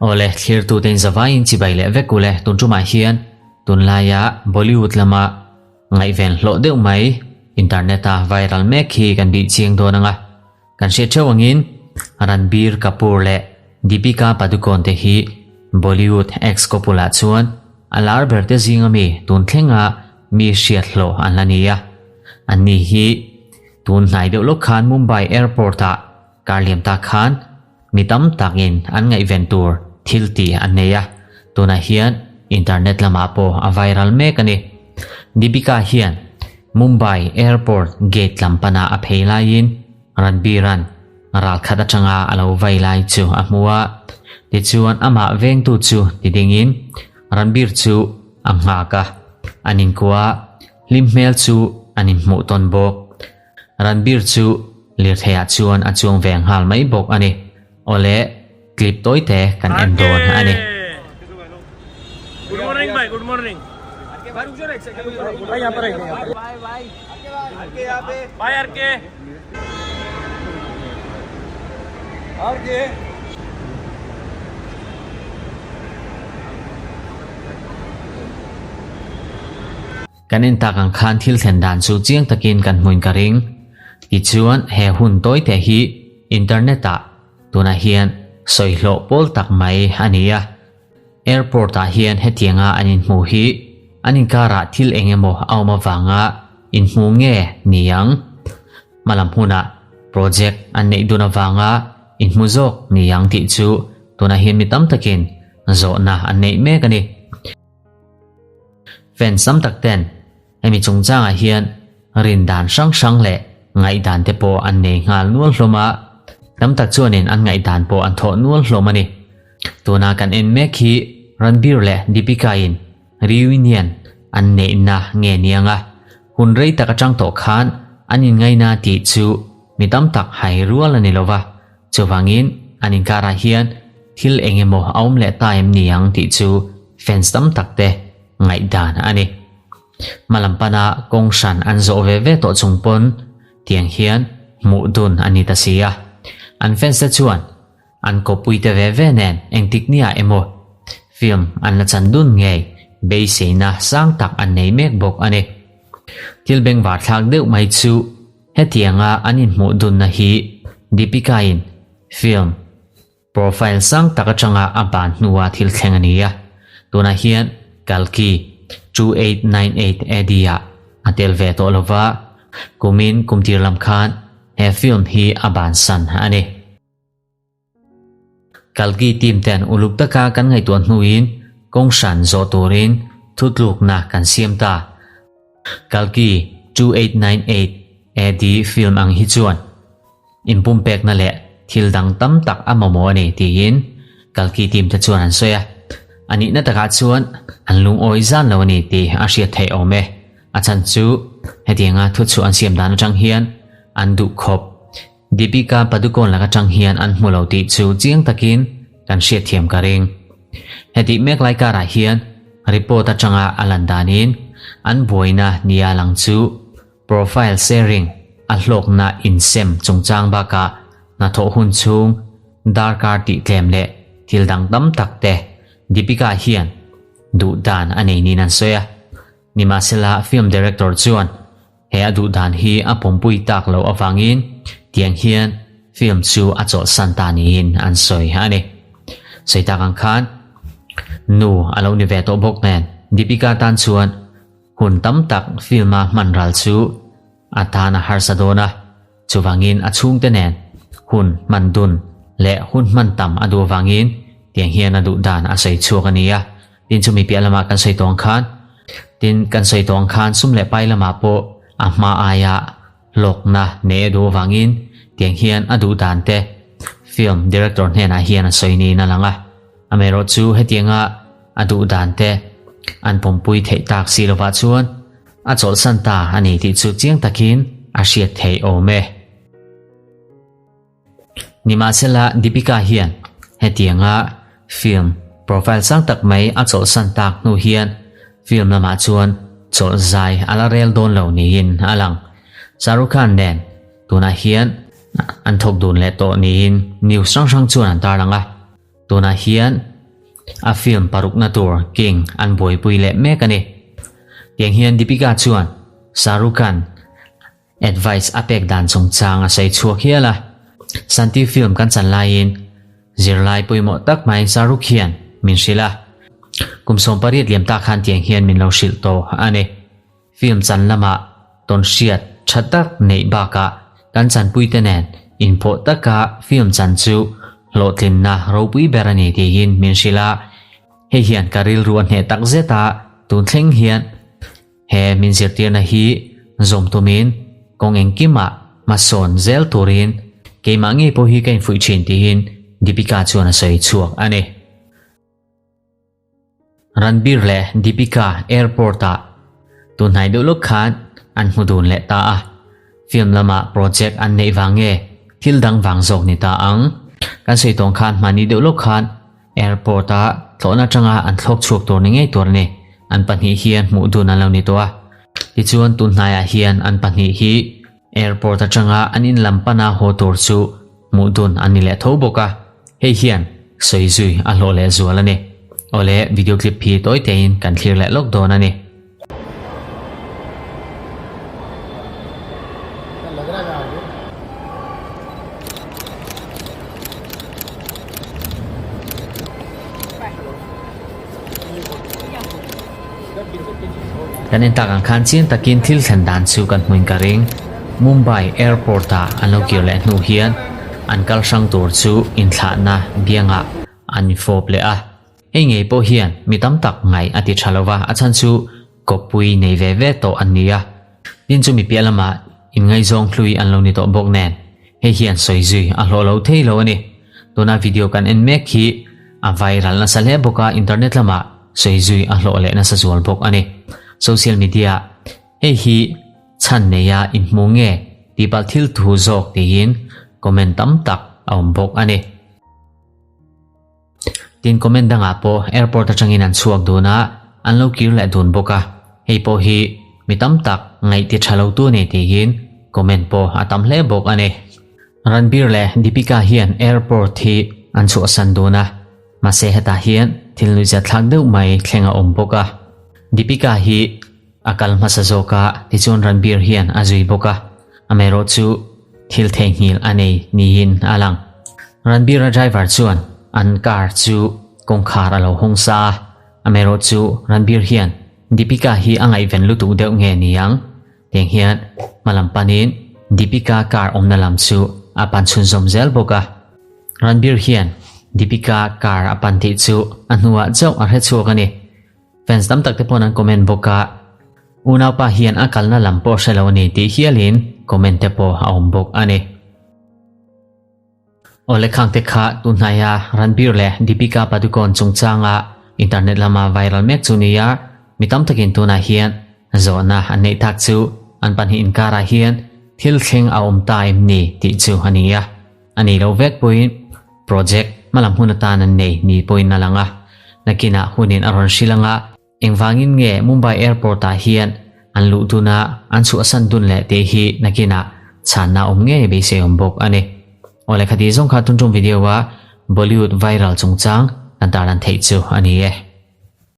Awle, thlirtute in zavaiin chibai leh vek ule, tun tumah hian tunlaia Bollywood lama ngaihven hlawh deuh mai internet a viral mek hi kan bih chiang dawn anga kan hriat theuh angin Ranbir Kapoor leh Deepika Padukone te hi Bollywood ex couple ah chuan a lar ber te zinga mi tun thlenga mi hriat hlawh an la ni a, anni hi tun hnai deuh lawk khan Mumbai airport ah Kar liam tak khan mi tam takin an ngaihven tur thil tih an nei a, tunah hian internet lamah pawh a viral mek a ni. Deepika hian Mumbai airport gate lam pana a phei laiin Ranbir-a'n ralkhat atanga a lo vai lai chu a hmu a, tichuan amah vengtu chu ti dingin Ranbir chu a nghak a, an inkuah hlim hmel chu an inhmuh tawn bawk. Ranbir chu lirtheiah chuan a chuang ve nghal mai bawk a ni. Awle, clip tawi te kan en dawn a ni. Good morning bhai good morning bhai R K Kan en tak ang khan thil thlen dan chu chiang takin kan hmuin ka ring. Tichuan he hun tawi te hi internet ah tunah hian sawi hlawh pawl tak mai a ni a. Airport ah hian hetianga an inhmuh hi an inkarah thil eng emaw a awm avanga inhmu nge ni ang? Hmalam hunah project an neih dun avanga inhmu zawk ni ang tih chu tunah hian mi tam takin zawhna an neih mek a ni. Fans tam tak ten hemi chungchangah hian rin dan hrang hrang leh ngaihdan te pawh an nei nghal nual hlawm a, tam tak chuanin an ngaihdan pawh an thawh nual hlawm a ni. Tuna kan en mek hi Ranbir leh Deepika in reunion an neihna nge niang a, hun rei tak atang tawh khan an inngaina tih chu mi tam tak hai rual a ni lova, Chuvangin, an inkarah hian thil eng emaw a awm leh ta em ni ang tih chu fans tam tak te ngaihdan a ni. Hmalam pana kawng hran an zawh ve ve tawh chung pawn tiang hian hmuh dun a ni ta si a. An fans te chuan an kawppui te ve ve nen engtik nia emaw film an la chan dun ngei beiseina sang tak an nei mek bawk a ni. Thil bengvar thlak deuh mai chu Hetianga an inhmuh dunna hi Deepika-in film profile sang tak atanga a ban hnua thil thleng a ni a, tunah hian Kalki 2898 AD ah a tel ve tawh lova, kumin kumtir lam khan he film hi a bansan a ni. Kalki team ten uluk taka kan ngaihtuah hnuin kawng hran zawh turin thutlukna kan siam ta. Kalki 2898 AD film ang hi chuan inpumpekna leh thil dang tam tak a mamawh a ni tiin Kalki team te chuan an sawi a. A nihna takah chuan an lungawi zan lo a ni tih a hriat theih awm e. A chhan chu hetianga thuchhuah an siam dan atang hian an duh khawp. Deepika Padukone lak atang hian an hmu lo tih chu chiang takin kan hriatthiam ka ring. Hetih mek lai karah hian report atanga a lan danin an buaina nia lang chu profile sharing a hlawkna insem chungchang bakah hnathawh hun chhung darkar tih tlem leh thil dang tam tak te Deepika hian duh dan a nei niin an sawi a. Nimahsela film director chuan He a duh dan hi a pawmpui tak loh avangin tiang hian film chu a chawlhsan ta niin an sawi a ni. Sawi tak ang khan nu a lo ni ve tawh bawk nen Deepika tan chuan hun tam tak film a hman ral chu a tan a harsa dawn a, chuvangin a chhungte nen hun hman dun leh hun hman tam a duh avangin tiang hian a duh dan a sawi chhuak a ni a. Tin chumi piah lamah kan sawi tawng khan, tin kan sawi tawng khan sum leh pai lamah pawh a hma aia hlawkna nei a duh avangin tiang hian a duh dan te film director hnenah hian a sawi niin a lang a. Amaherawh chu hetianga a duh dan te an pawmpui theih tak si lovah chuan a chawlhsan ta a ni tih chu chiang takin a hriat theih awm e. Nimahsela Deepika hian hetianga film profile sang tak mai a chawlhsan tak hnu hian film lamah chuan chawlh zai a la rel dawn lo niin a lang. Shah Rukh Khan nen tunah hian an thawk dun leh tawh niin news hrang hrang chuan an tarlang a. Tunah hian a film parukna tur King an buaipui leh mek a ni. Tiang hian Deepika chuan Shah Rukh Khan advice a pek dan chungchang a sawi chhuak hial a. Santi film kan chan laiin zirlai pawimawh tak mai Shah Rukh hian min hrilh a. Kum 18 liam tak khan tiang hian min lo hrilh tawh a ni. Film chan lamah tawn hriat tha tak neih bakah kan chanpuite nen inpawh taka film chan chu hlawhtlinna ropui ber a ni tiin min hrilh a. Hei hian ka rilru a hneh tak zet a, tun thleng hian he min zirtirna hi zawm tumin kawng engkimah hmasawn zel turin keimah ngei pawh hi ka infuih thin tiin Deepika chuan a sawi chhuak a ni. Ranbir leh Deepika airport ah tunhnai deuh lawk khan an hmu dun leh ta a, film lamah project an neih vang nge thil dang vang zawk ni ta ang. Kan sawi tawng khan hmani deuh lawk khan airport ah thlawhna atanga an thlawk chhuak tur ni ngei tur a ni. An pahnih hian hmuh dun an lo ni tawh a, tichuan tunhnaiah hian an pahnih hi airport atanga an in lam pana haw tur chu Hmuh dun an ni leh tho bawk a, hei hian sawi zui a hlawh leh zual a ni. Awle, video clip hi tawi tein kan thlir leh lawk dawn a ni. Kan en tak ang khan chiang takin thil thlen dan chu kan hmuin ka ring. Mumbai airport ah an lo kir leh hnu hian an kal hrang tur chu inthlahna biangah an infawp leh a. Hei ngei pawh hian mi tam tak ngaih a ti tha lo va, a chhan chu kawppui nei ve ve tawh an ni a. Tin chu mi piah lamah inngaihzawng hlui an lo ni tawh bawk nen hei hian sawi zui a hlawh lo thei lo a ni. Tuna video kan en mek hi a viral nasa hle bawk a, internet lamah sawi zui a hlawh leh nasa zual bawk a ni. Social media hei hi chhan neia inhmu nge tihpalh thil thu zawk tiin comment tam tak a awm bawk a ni. Tin comment dangah pawh airport atangin an chhuak dun a, an lo kir leh dun bawk a, hei pawh hi mi tam tak ngaih ti tha lo tu a ni tiin comment pawh a tam hle bawk a ni. Ranbir leh Deepika hian airport hi an chhuahsan dun a, mahse hetah hian thil nuihzat thlak deuh mai thleng a awm bawk a. Deepika hi a kal hmasa zawk a, tichuan Ranbir hian a zui bawk a, amaherawhchu thil theihnghilh a nei niin a lang. Ranbir-a driver chuan an car chu kawngkhar a lo hawng sa a, amaherawhchu Ranbir hian Deepika hi a ngaihven lutuk deuh nge ni ang? Tiang hian hmalam panin Deepika car awmna lam chu a pan chhunzawm zel bawk a. Ranbir hian Deepika car a pan tih chu a hnuah chauh a hrechhuak a ni. Fans tam tak te pawn an comment bawk a, unaupa hian a kalna lam pawh hre lo a ni tih hialin comment te pawh a awm bawk a ni. Awle khang te kha tunhnaia Ranbir leh Deepika Padukone chungchanga internet lama viral mek chu nia, mi tam takin tunah hian zawhna an neih tak chu an pahnih inkarah hian thil thleng a awm ta em ni tih chu a ni a. A nei lo vek pawhin project hmalam hun atan an nei ni pawhin a lang a, nakinah hunin a rawn hrilh ang a, engvangin nge Mumbai airport ah hian an luh dun a, an chhuahsan dun leh tih hi nakinah chhanna awm ngei beisei awm bawk a ni. Awle khati zawng kha tuntum video a Bollywood viral chungchang kan tarlan theih chu a ni e.